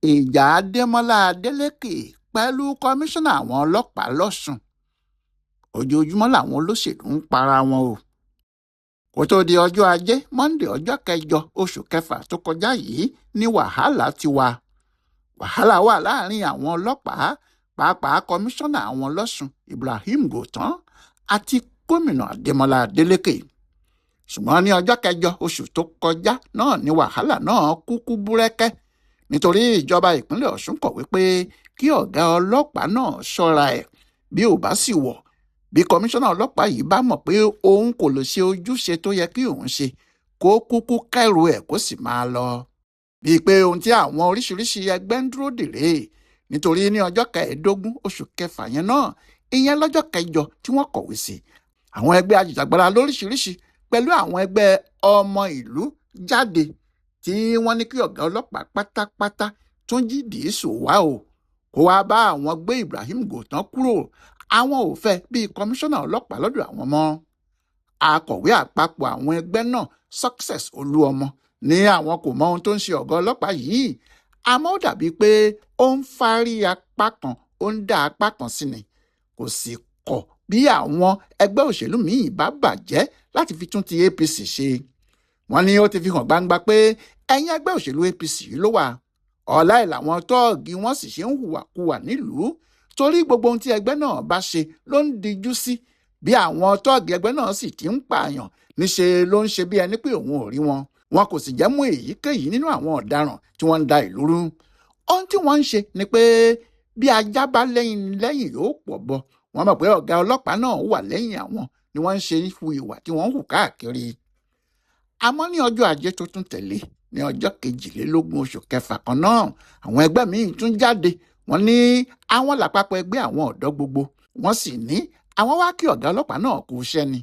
Ìjà Adémọlá Adeleke pẹ̀lú kọmíṣánná àwọn ọlọ́pàá lọ́sùn. Ojoojúmọ́ làwọn olóṣèlú ń para wọn o. Kó tóó di ọjọ́ Ajé Monde, ọjọ́ kẹjọ oṣù kẹfà tó kọjá yìí ní wàhálà ti wà. Wàhálà wà láàrin àwọn ọlọ́pàá, pàápàá kọmíṣánná àwọn lọ́sùn Ibrahim Gòtán àti gómìnà Adémọlá Adeleke. Ṣùgbọ́n ní ọjọ́ kẹjọ oṣù tó kọjá náà ní wàhálà náà kúkú búrẹ́kẹ́, nítorí ìjọba ìpínlẹ̀ Ọ̀ṣun kọ̀wé pé kí ọ̀gá ọlọ́pàá náà ṣọ́ra ẹ̀ bí ò bá sì wọ̀. Bí kọmíṣánná ọlọ́pàá yìí bá mọ̀ pé òun kò lè ṣe ojúṣe tó yẹ kí òun ṣe, kó kúkú kẹ́rù ẹ̀ kó sì máa lọ. Bíi pé ohun tí àwọn oríṣiríṣi ẹgbẹ́ ń dúró dè rèé, nítorí ní ọjọ́ kẹẹ̀ẹ́dógún oṣù kẹfà yẹn náà, ìyẹn lọ́jọ́ kẹjọ tí wọ́n kọ̀wé sí, àwọn ẹgbẹ́ ajìjàgbara lóríṣiríṣi pẹ̀lú àwọn ẹgbẹ́ ọmọ ìlú jáde tí wọ́n ní kí ọ̀gá ọlọ́pàá pátápátá Túnjí Dìísù wá o, kó wáá bá àwọn gbé Ibrahim Gòtán kúrò. Àwọn ò fẹ́ bíi kọmíṣánná ọlọ́pàá lọ́dọ̀ àwọn mọ́. Akọ̀wé àpapọ̀ àwọn ẹgbẹ́ náà, Success Olúọmọ, ní àwọn kò mọ ohun tó ń ṣe ọ̀gá ọlọ́pàá yìí, àmọ́ ó dàbíi pé ó ń fárí apá kan, ó ń dá apá kan sí ni. Kò sì kọ̀ bí àwọn ẹgbẹ́ òṣèlú míì bá bàjẹ́ láti fi tún ti APC ṣe. Wọ́n ní ó ti fi hàn gbangba pé ẹ̀yìn ẹgbẹ́ òṣèlú APC ló wà. Ọ̀la ẹ̀ làwọn tọ́ọ̀gì wọ́n sì ṣe ń hùwàkuwà nílùú, torí gbogbo ohun tí ẹgbẹ́ náà bá ṣe ló ń dijú sí. Bí àwọn tọ́ọ̀gì ẹgbẹ́ náà sì ti ń pààyàn, níṣe ló ń ṣe bí ẹni pé òun ò rí wọn. Wọn kò sì jẹ́ mú èyíkéyìí nínú àwọn ọ̀daràn tí wọ́n ń da ìlú rú. Ohun tí wọ́n ń ṣe ni pé bí ajá bá lẹ́yìn lẹ́yìn yóò pọ̀ bọ. Wọ́n mọ̀ pé ọ̀gá ọlọ́pàá náà wà lẹ́yìn àwọn ni wọ́n ń ṣe hu ìwà tí wọ́n ń hù káàkiri. Àmọ́ ní ọjọ́ Ajé tó tún tẹ̀lé, ní ọjọ́ kejìlélógún oṣù kẹfà kan náà, àwọn ẹgbẹ́ míì tún jáde. Wọ́n ní àwọn làpapọ̀ ẹgbẹ́ àwọn ọ̀dọ́ gbogbo. Wọ́n sì ní àwọn wá kí ọ̀gá ọlọ́pàá náà kú iṣẹ́ ni,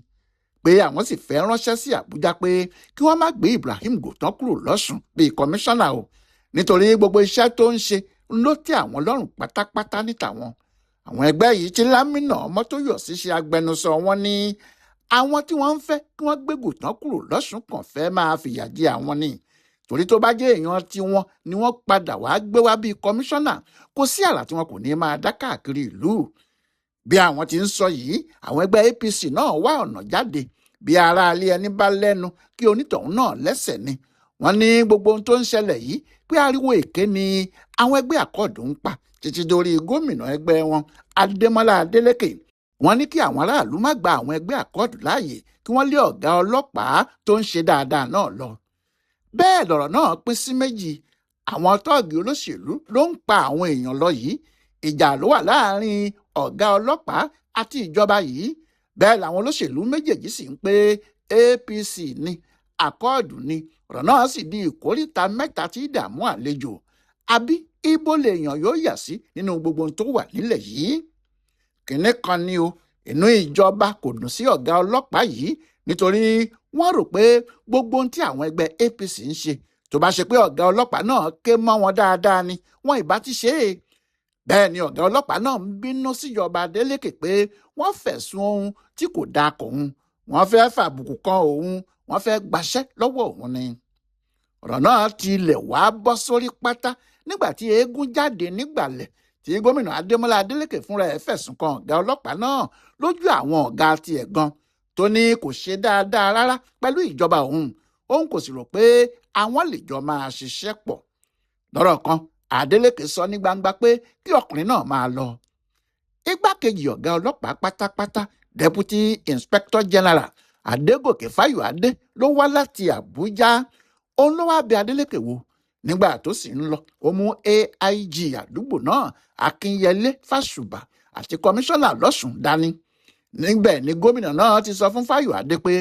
pé àwọn sì fẹ́ ránṣẹ́ sí Àbújá pé kí wọ́n má gbé Ibrahim Gòtán kúrò lọ́sùn bíi kọmíṣánná o, nítorí gbogbo iṣẹ́ tó ń ṣe ló tẹ́ àwọn lọ́rùn pátápátá ní tàwọn. Àwọn ẹgbẹ́ yìí tí Lámìnà Ọmọtóyọ̀sí ṣe agbẹnusọ wọn ní àwọn tí wọ́n ń fẹ́ kí wọ́n gbé Gòtán kúrò lọ́sùn kàn fẹ́ máa fìyà jẹ àwọn ni, torí tó bá jẹ́ èèyàn tiwọn ni wọ́n padà wá gbé wá bíi kọmíṣánná, kò sí àrà tí wọn kò ní máa dá káàkiri ìlú. Bí àwọn ti ń sọ yìí, àwọn ẹgbẹ́ APC náà wá ọ̀nà jáde. Bí aráalé ẹni bá lẹ́nu kí onítọ̀hún náà lẹ́sẹ̀ ni. Wọ́n ní gbogbo ohun tó ń ṣẹlẹ̀ yìí pé ariwo èké ni àwọn ẹgbẹ́ àkọọ̀dù ń pa títí dórí gómìnà ẹgbẹ́ wọn Adémọlá Adélékè. Wọ́n ní kí àwọn aráàlú má gba àwọn ẹgbẹ́ àkọọ̀dù láàyè kí wọ́n lé ọ̀gá ọlọ́pàá tó ń ṣe dáadáa náà lọ. Bẹ́ẹ̀ lọ̀rọ̀ náà pín sí méjì. Àwọn tọ́ọ̀gì olóṣèlú ló ń pa àwọn èèyàn lọ yìí. Ìjà ló wà láàrin ọ̀gá ọlọ́pàá àti ìjọba yìí. Bẹ́ẹ̀ làwọn olóṣèlú méjèèjì sì ń pé APC ni, àkọọ̀dù ni. Ọ̀rọ̀ náà sì di ìkóríta mẹ́ta tí dààmú àlejò. Àbí ibo lèèyàn yóò yà sí nínú gbogbo ohun tó wà nílẹ̀ yìí? Kínní kan ni o, inú ìjọba kò dùn sí ọ̀gá ọlọ́pàá yìí, nítorí wọ́n rò pé gbogbo ohun tí àwọn ẹgbẹ́ APC ń ṣe, tó bá ṣe pé ọ̀gá ọlọ́pàá náà ké mọ́ wọn dáadáa ni, wọn ìbá ti ṣe é. Bẹ́ẹ̀ ni ọ̀gá ọlọ́pàá náà ń bínú síjọba Adeleke pé wọ́n fẹ̀sùn ohun tí kò dáa kòun, wọ́n fẹ́ fàbùkù kan òun, wọ́n fẹ́ gbaṣẹ́ lọ́wọ́ òun ni. Ọ̀rọ̀ náà tilẹ̀ wá bọ́ sórí pátá nígbà tí eégún jáde nígbàlẹ̀ tí gómìnà Adémọlá Adélékè fúnra ẹ̀ fẹ̀sùn kan ọ̀gá ọlọ́pàá náà lójú àwọn ọ̀gá tiẹ̀ gan, tó ní kò ṣe dáadáa rárá pẹ̀lú ìjọba òun, òun kò sì rò pé àwọn lè jọ máa ṣiṣẹ́ pọ̀. Lọ́rọ̀ kan, Adélékè sọ ní gbangba pé kí ọkùnrin náà máa lọ. Igbákejì ọ̀gá ọlọ́pàá pátápátá, Deputy Inspector General Adégòkè Fáyọ̀adé ló wá láti Àbújá. Òun ló wáá bẹ Adélékè wò. Nígbà tó sì ń lọ, ó mú AIG àdúgbò náà Akínyẹlé Fásùbà àti kọmíṣánná lọ́sùn dání. Níbẹ̀ ni gómìnà náà ti sọ fún Fáyọ̀adé pé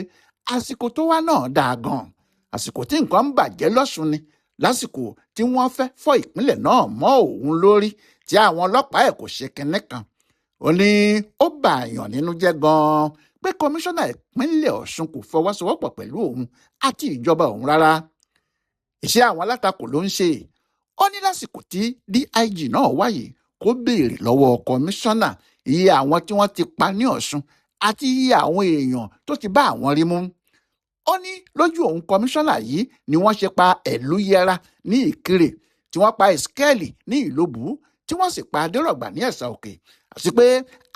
àsìkò tó wá náà dáa gan-an, àsìkò tí nǹkan ń bàjẹ́ lọ́sùn ni, lásìkò tí wọ́n fẹ́ fọ́ ìpínlẹ̀ náà mọ́ òun lórí tí àwọn ọlọ́pàá ẹ̀ kò ṣe kinní kan. Ó ní ó bà àyàn nínú jẹ́ gan-an pé kọmíṣánná ìpínlẹ̀ Ọ̀ṣun kò fọwọ́sowọ́pọ̀ pẹ̀lú òun àti ìjọba òun rárá. Iṣẹ́ àwọn alátakò ló ń ṣe. Ó ní lásìkò tí DIG náà wáyé, kó béèrè lọ́wọ́ kọmíṣánná iye àwọn tí wọ́n ti pa ní Ọ̀ṣun àti iye àwọn èèyàn tó ti bá àwọn rí mú. Ó ní lójú òun kọmíṣánná yìí ni wọ́n ṣe pa Ẹ̀lúyẹra ní Ìkirè, tí tí wọ́n pa Ìsíkẹ́ẹ̀lì ní Ìlobù, tí wọ́n sì pa Adérọ̀gbà ní Ẹ̀sà Òkè, àti pé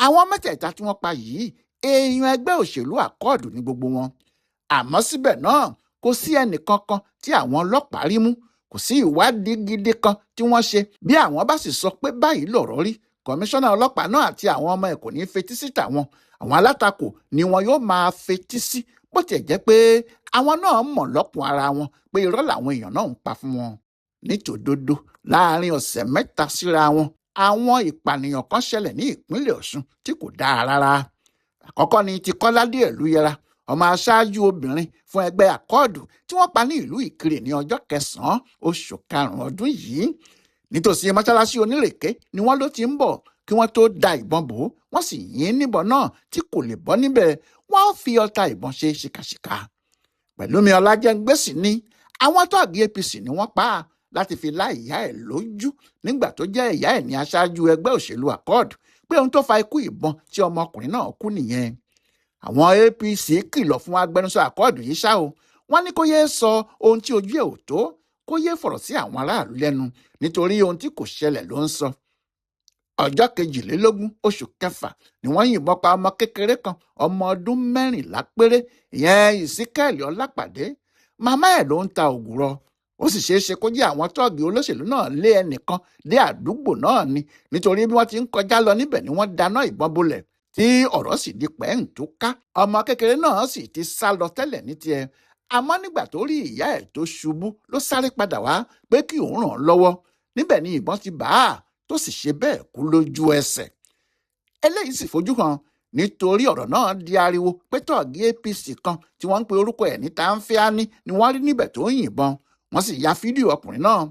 àwọn mẹ́tẹ̀ẹ̀ta tí wọ́n pa yìí èèyàn ẹgbẹ́ òṣèlú Àkọọ̀dù ní gbogbo wọn. Àmọ́ síbẹ̀ náà kò sí ẹnì kankan tí àwọn ọlọ́pàá rí mú, kò sí ìwádìí gidi kan tí wọ́n ṣe. Bí àwọn bá sì sọ pé báyìí lọ̀rọ̀ rí, kọmíṣánná ọlọ́pàá náà àti àwọn ọmọ ẹ̀ kò ní fetí sí tàwọn. Àwọn alátakò ni wọn yóò máa fetí sí, bó tiẹ̀ jẹ́ pé àwọn náà mọ̀ lọ́kùn ara wọn pé irọ́ làwọn èèyàn náà ń pa fún wọn. Nítòdodo, láàrin ọ̀sẹ̀ mẹ́ta síra wọn, àwọn ìpànìyàn kan ṣẹlẹ̀ ní ìpínlẹ̀ Ọ̀ṣun tí kò dáa rárá. Àkọ́kọ́ ni ti Kọ́ládé Ẹ̀lúyẹra, ọmọ aṣáájú obìnrin fún ẹgbẹ́ Àkọọ̀dù tí wọ́n pa ní ìlú Ìkirè ní ọjọ́ kẹsàn-án oṣù karùn-ún ọdún yìí. Nítòsí mọ́ṣáláṣí Onírèké ni wọ́n ló ti ń bọ̀ kí wọ́n tó da ìbọn bò ó, wọ́n sì yìn níbọn náà tí kò lè bọ́ níbẹ̀, wọ́n fi ọta ìbọn ṣe ṣìkàṣìkà. Pẹ̀lúmi Ọlájẹ́ngbèsì ní àwọn tọ́ọ̀gì APC ni wọ́n pa á láti fi lá ìyá ẹ̀ lójú nígbà tó jẹ́ ìyá ẹ̀ ní aṣáájú ẹgbẹ́ òṣèlú Àkọọ̀dù, pé ohun tó fa ikú ìbọn tí ọmọkùnrin náà kú nìyẹn. Àwọn APC kìlọ̀ fún agbẹnusọ Àkọọ̀dù yìí ṣá o, wọ́n ní kó yéé sọ ohun tí ojú ẹ̀ ò tó, kó yéé fọ̀rọ̀ sí àwọn aráàlú lẹ́nu nítorí ohun tí kò ṣẹlẹ̀ ló ń sọ. Ọjọ́ 22 oṣù kẹfà ni wọ́n yìnbọn pa ọmọ kékeré kan, ọmọ ọdún 14 péré, ìyẹn Ìsíkẹ́ẹ̀lì Ọlápàdé. Màmá ẹ̀ ló ń ta ògùrọ̀. Ó sì ṣeé ṣe kó jẹ́ àwọn tọ́ọ̀gì olóṣèlú náà lé ẹnìkan dé àdúgbò náà ni, nítorí bí wọ́n ti ń kọjá lọ níbẹ̀ ni wọ́n dáná ìbọn bolẹ̀ tí ọ̀rọ̀ sì di pẹ́ǹtó ká. Ọmọ kékeré náà sì ti sá lọ tẹ́lẹ̀ ní tiẹ̀, àmọ́ nígbà tó rí ìyá ẹ̀ tó ṣubú ló sáré padà wá pé kí òun ràn án lọ́wọ́. Níbẹ̀ ni ìbọn ti bà á tó sì ṣe bẹ́ẹ̀ kú lójú ẹsẹ̀. Eléyìí sì fojú hàn nítorí ọ̀rọ̀ náà di ariwo pé tọ́ọ̀gì APC kan tí wọ́n ń pe orúkọ ẹ̀ ní Tàǹfíàní ni wọ́n rí níbẹ̀ tó ń yìnbọn, wọ́n sì ya fídíò ọkùnrin náà.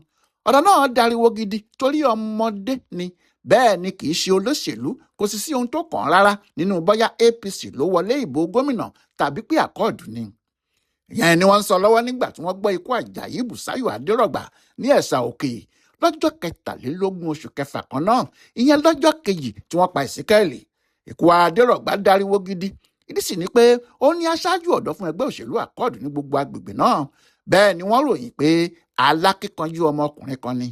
Ọ̀rọ̀ náà dariwo gidi torí ọmọdé ni, bẹ́ẹ̀ ni kì í ṣe olóṣèlú, kò sì sí ohun tó kàn án rárá nínú bóyá APC ló wọlé ìbò gómìnà tàbí pé Àkọọ̀dù ni. Ìyẹn ni wọ́n ń sọ lọ́wọ́ nígbà tí wọ́n gbọ́ ikú Àjàyí Bùsáyọ̀ Adérọ̀gbà ní Ẹ̀sà Òkè lọ́jọ́ 23 oṣù kẹfà kan náà, ìyẹn lọ́jọ́ kejì tí wọ́n pa Ìsíkẹ́ẹ̀lì. Ikú Adérọ̀gbà dariwo gidi, ìdí sì ni pé ó ní aṣáájú ọ̀dọ́ fún ẹgbẹ́ òṣèlú Àkọọ̀dù ní gbogbo agbègbè náà. Bẹ́ẹ̀ ni wọ́n ròyìn pé alákíkanjú ọmọkùnrin kan ni.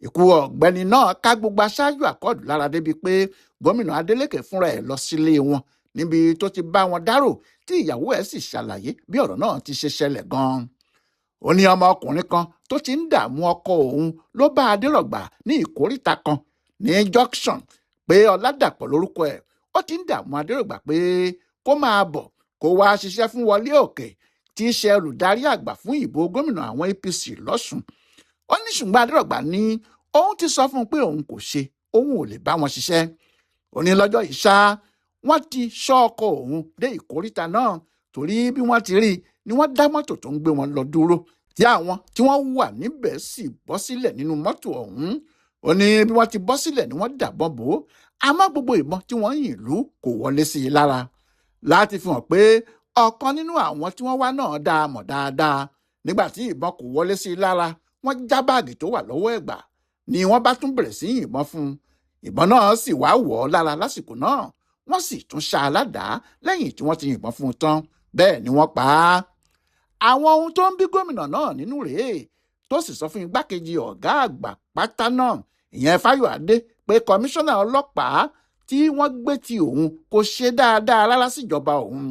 Ikú ọ̀gbẹ́ni náà ká gbogbo aṣáájú Àkọọ̀dù lára débi pé gómìnà Adeleke fúnra ẹ̀ lọ sílé wọn níbi tó ti bá wọn dárò, tí ìyàwó ẹ̀ sì ṣàlàyé bí ọ̀rọ̀ náà ti ṣe ṣẹlẹ̀ gan-an. Ó ní ọmọkùnrin kan tó ti ń dààmú ọkọ òun ló bá Adérọ̀gbà ní ìkóríta kan ní junction pé Ọládàpọ̀ lórúkọ ẹ̀. Ó ti ń dààmú Adérọ̀gbà pé kó máa bọ̀ kó wá ṣiṣẹ́ fún Wọlé Òkè tí í ṣe olùdarí àgbà fún ìbò gómìnà àwọn APC lọ́sùn. Ó ní ṣùgbọ́n Adérọ̀gbà ní òun ti sọ fún un pé òun kò ṣe, òun ò lè bá wọn ṣiṣẹ́. Ó ní lọ́jọ́ yìí ṣá, wọ́n ti ṣọ́ ọkọ òun dé ìkóríta náà torí bí wọ́n ti rí ni wọ́n dá mọ́tò tó ń gbé wọn lọ dúró, tí àwọn tí wọ́n wà níbẹ̀ sì bọ́ sílẹ̀ nínú mọ́tò ọ̀hún. Ó ní bí wọ́n ti bọ́ sílẹ̀ ni wọ́n dàbọn bò ó, àmọ́ gbogbo ìbọn tí wọ́n yìn lù kò wọlé sí i lára, láti fi hàn pé ọ̀kan nínú àwọn tí wọ́n wá náà dá a mọ̀ dáadáa. Nígbà tí ìbọn kò wọlé sí i lára, wọ́n já báàgì tó wà lọ́wọ́ ẹ̀ gbà ni wọ́n bá tún bẹ̀rẹ̀ sí yìnbọn fún un. Ìbọn náà sì wá wọ̀ ọ́ lára lásìkò náà, wọ́n sì tún ṣá a ládàá lẹ́yìn tí wọ́n ti yìnbọn fún un tán, bẹ́ẹ̀ ni wọ́n pa á. Àwọn ohun tó ń bí gómìnà náà nínú rèé, tó sì sọ fún igbákejì ọ̀gá àgbà pátá náà, ìyẹn Fáyọ̀adé, pé kọmíṣánná ọlọ́pàá tí wọ́n gbé ti òun kò ṣe dáadáa rárá síjọba òun.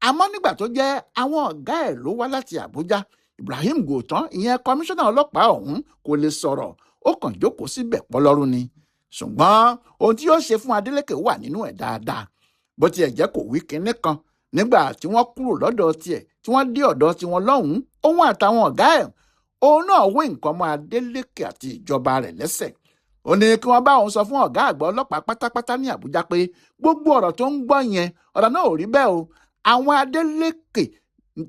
Àmọ́ nígbà tó jẹ́ àwọn ọ̀gá ẹ̀ ló wá láti Àbújá, Ibrahim Gòtán, ìyẹn kọmíṣánná ọlọ́pàá ọ̀hún, kò lè sọ̀rọ̀, ó kàn jókòó síbẹ̀ pọ́lọ́rún ni. Ṣùgbọ́n ohun tí yóò ṣe fún Adeleke wà nínú ẹ̀ dáadáa. Bó tiẹ̀ jẹ́ kò wí kinní kan nígbà tí wọ́n kúrò lọ́dọ̀ tiẹ̀ tí wọ́n dé ọ̀dọ̀ tiwọn lọ́hùn-ún, òun àtàwọn ọ̀gá ẹ̀, òun náà wé nǹkan mọ́ Adeleke àti ìjọba rẹ̀ lẹ́sẹ̀. Ó ní kí wọ́n bá òun sọ fún ọ̀gá àgbà ọlọ́pàá pátápátá ní Àbújá pé gbogbo ọ̀rọ̀ tó ń gbọ́ yẹn, ọ̀rọ̀ náà ò rí bẹ́ẹ̀ o. Àwọn Adeleke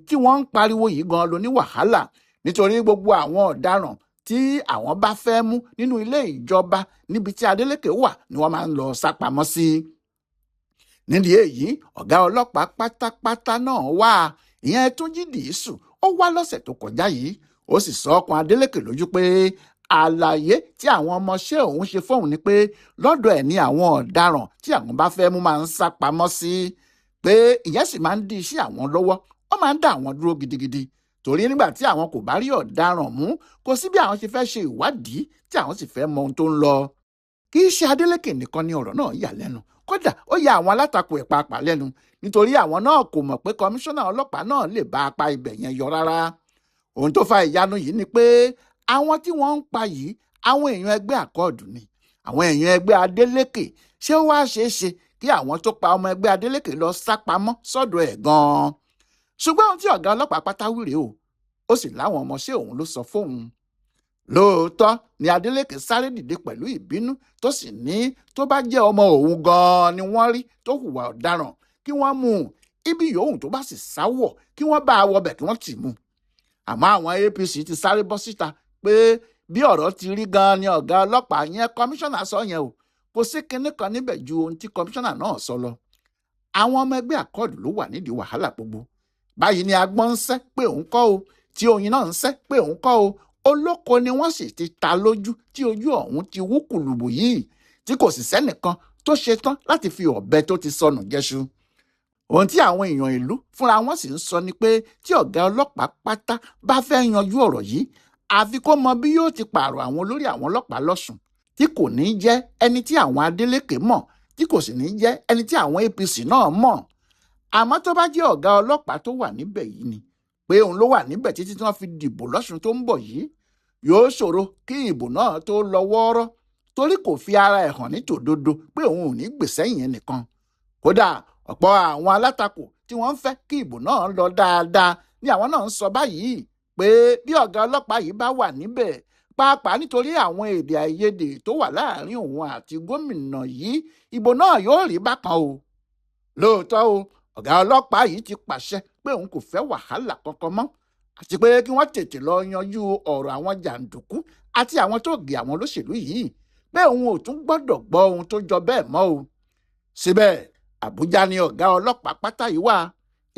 tí wọ́n ń pariwo yìí gan ló ní wàhálà, nítorí gbogbo àwọn ọ̀daràn tí àwọn bá fẹ́ mú nínú ilé ìjọba níbi tí Adeleke wà ni wọ́n máa ń lọ sápamọ́ sí. Nídìí èyí, ọ̀gá ọlọ́pàá pátápátá náà wà, ìyẹn Túnjí Dìísù, ó wá lọ́sẹ̀ tó kọjá yìí, ó sì sọ ọkàn Adeleke lójú pé àlàyé tí àwọn ọmọọṣẹ́ òun ṣe fóun ni pé lọ́dọ̀ ẹ̀ ní àwọn ọ̀daràn tí àwọn bá fẹ́ mú máa ń sápamọ́ sí, pé ìyẹn sì máa ń dí iṣẹ́ àwọn lọ́wọ́, ó máa ń dá àwọn dúró gidigidi, Torí nígbà tí àwọn kò bá rí ọ̀daràn mú, kò sí bí àwọn ṣe fẹ́ ṣe ìwádìí tí àwọn sì fẹ́ mọ ohun tó ń lọ. Kì í ṣe Adeleke nìkan ni ọ̀rọ̀ náà yà lẹ́nu, kódà ó ya àwọn alátakò ẹ̀ pàápàá lẹ́nu, nítorí àwọn náà kò mọ̀ pé kọmíṣánná ọlọ́pàá náà lè bá apá ibẹ̀ yẹn yọ rárá. Ohun tó fa ìyanu yìí ni pé àwọn tí wọ́n ń pa yìí, àwọn èèyàn ẹgbẹ́ Àkọọ̀dù ni, àwọn èèyàn ẹgbẹ́ Adeleke. Ṣé ó wá ṣeé ṣe kí àwọn tó pa ọmọ ẹgbẹ́ Adeleke lọ sá pamọ́ sọ́dọ̀ ẹ̀ gan-an? Ṣùgbọ́n ohun tí ọ̀gá ọlọ́pàá pátá wí rèé o, ó sì láwọn ọmọọṣẹ́ òun ló sọ fóun. Lóòótọ́ ni Adeleke sáré dìde pẹ̀lú ìbínú, tó sì ní tó bá jẹ́ ọmọ òun gan-an ni wọ́n rí tó hùwà ọ̀daràn, kí wọ́n mú un, ibi yòówù tó bá sì sáwọ̀ kí wọ́n bá a wọbẹ̀ kí wọ́n tì mú un. Àmọ́ àwọn APC ti sáré bọ́ síta pé bí ọ̀rọ̀ ti rí gan-an ni ọ̀gá ọlọ́pàá yẹn kọmíṣánná sọ yẹn o, kò sí kinní kan níbẹ̀ ju ohun tí kọmíṣánná náà sọ lọ. Àwọn ọmọ ẹgbẹ́ Àkọọ̀dù ló wà nídìí wàhálà gbogbo. Báyìí ni agbọ́n ń sẹ́ pé òun kọ́ o, tí oyin náà ń sẹ́ pé òun kọ́ o. Olóko ni wọ́n sì ti ta lójú tí ojú ọ̀hún ti wú kùlùbù yìí, tí kò sì sẹ́nìkan tó ṣetán láti fi ọ̀bẹ tó ti sọnù jẹ́ṣu. Ohun tí àwọn èèyàn ìlú fúnra wọn sì ń sọ ni pé tí ọ̀gá ọlọ́pàá pátá bá fẹ́ yanjú ọ̀rọ̀ yìí, àfi kó mọ bí yóò ti pààrọ̀ àwọn olórí àwọn ọlọ́pàá lọ́sùn, tí kò ní jẹ́ ẹni tí àwọn Adeleke mọ̀, tí kò sì ní jẹ́ ẹni tí àwọn APC náà mọ̀. Àmọ́ tó bá jẹ́ ọ̀gá ọlọ́pàá tó wà níbẹ̀ yìí ni, pé òun ló wà níbẹ̀ títí tí wọ́n fi dìbò lọ́sùn tó ń bọ̀ yìí, yóò ṣòro kí ìbò náà tó lọ wọ́ọ́rọ́, torí kò fi ara ẹ̀ hàn ní tòdodo pé òun ò ní gbèsẹ́yìn ẹnìkan. Kódà ọ̀pọ̀ àwọn alátakò tí wọ́n ń fẹ́ kí ìbò náà lọ dáadáa ni àwọn náà ń sọ báyìí pé bí ọ̀gá ọlọ́pàá yìí bá wà níbẹ̀, pàápàá nítorí àwọn èdè àìyedè tó wà láàrin òun àti gómìnà yìí, ìbò náà yóò rí bákan o. Lóòótọ́ o, ọ̀gá ọlọ́pàá yìí ti pàṣẹ pé òun kò fẹ́ wàhálà kankan mọ́, àti pé kí wọ́n tètè lọ yanjú ọ̀rọ̀ àwọn jàǹdùkú àti àwọn tó gé àwọn olóṣèlú yìí, pé òun ò tún gbọ́dọ̀ gbọ́ ohun tó jọ bẹ́ẹ̀ mọ́ o. Síbẹ̀ Àbújá ni ọ̀gá ọlọ́pàá pátá yìí wà,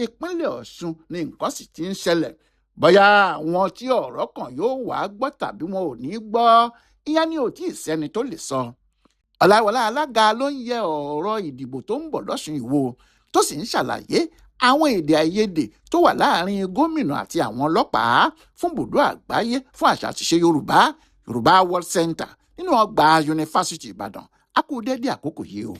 ìpínlẹ̀ Ọ̀ṣun ni nǹkan sì ti ń ṣẹlẹ̀. Bóyá àwọn tí ọ̀rọ̀ kan yóò wá gbọ́ tàbí wọn ò ní gbọ́, ìyẹn ni ò tí ì sẹ́ni tó lè sọ. Ọláìwọlá Alága ló ń yẹ ọ̀rọ̀ ìdìbò tó ń bọ̀ lọ́sùn ìwò, tó sì ń ṣàlàyé àwọn èdè àìyedè tó wà láàrin gómìnà àti àwọn ọlọ́pàá fún bùdó àgbáyé fún àṣà àtiṣe Yorùbá, Yorùbá World Center nínú ọgbà Yunifásítì Ìbàdàn. A kú déédéé àkókò yìí o.